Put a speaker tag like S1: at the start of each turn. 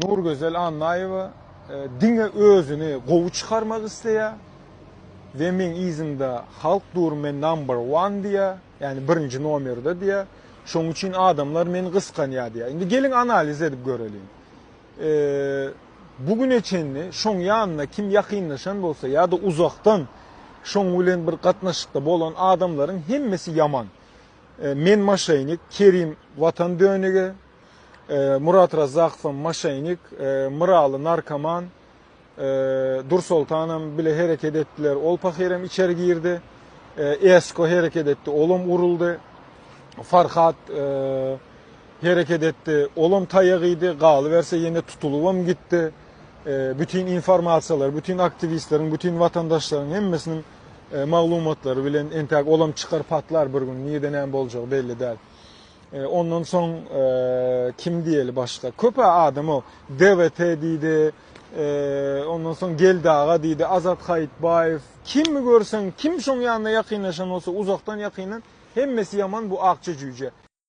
S1: Nurgözel Annaýewa diňe özüni gowy çykarmak isleýär we meň yzymda halk dur men number one diýýär, ýagny birinji nomerde diýýär. Şoň üçin adamlar meni gysganýar diýýär. Indi geliň analiz edip göreliň. Bu güne çenli şoň ýanyna kim ýakynlaşan bolsa ýa-da uzakdan şoň bilen bir gatnaşykda bolan adamlaryň hemmesi ýaman. Men maşenik, Kerim watan dönügi, Murat Razzakowam maşenik, Myraly narkoman, Dursoltanam bile hereket etdiler, ol pahyrem içeri girdi. Esko hereket etdi, olam uruldy. Farhat hereket etdi, olam taýak iýdi, galyberse ýene tutulybam gitdi. Bütin informasiýalar, bütin aktiwistleriň, bütin watandaşlaryň hemmesiniň maglumatlary bilen entäk olam çykar patlar bir gün, nirede näme boljagy belli däl. Ondan soň kim diýeli başga? Köp-ä adam o. DWT diýdi, ondan soň Geldi aga diýdi, Azat Haýytbaýew. Kimi görseň, kim şoň ýanyna ýakynlaşan bolsa, uzakdan ýakyndan hemmesi ýaman bu akja jüýje.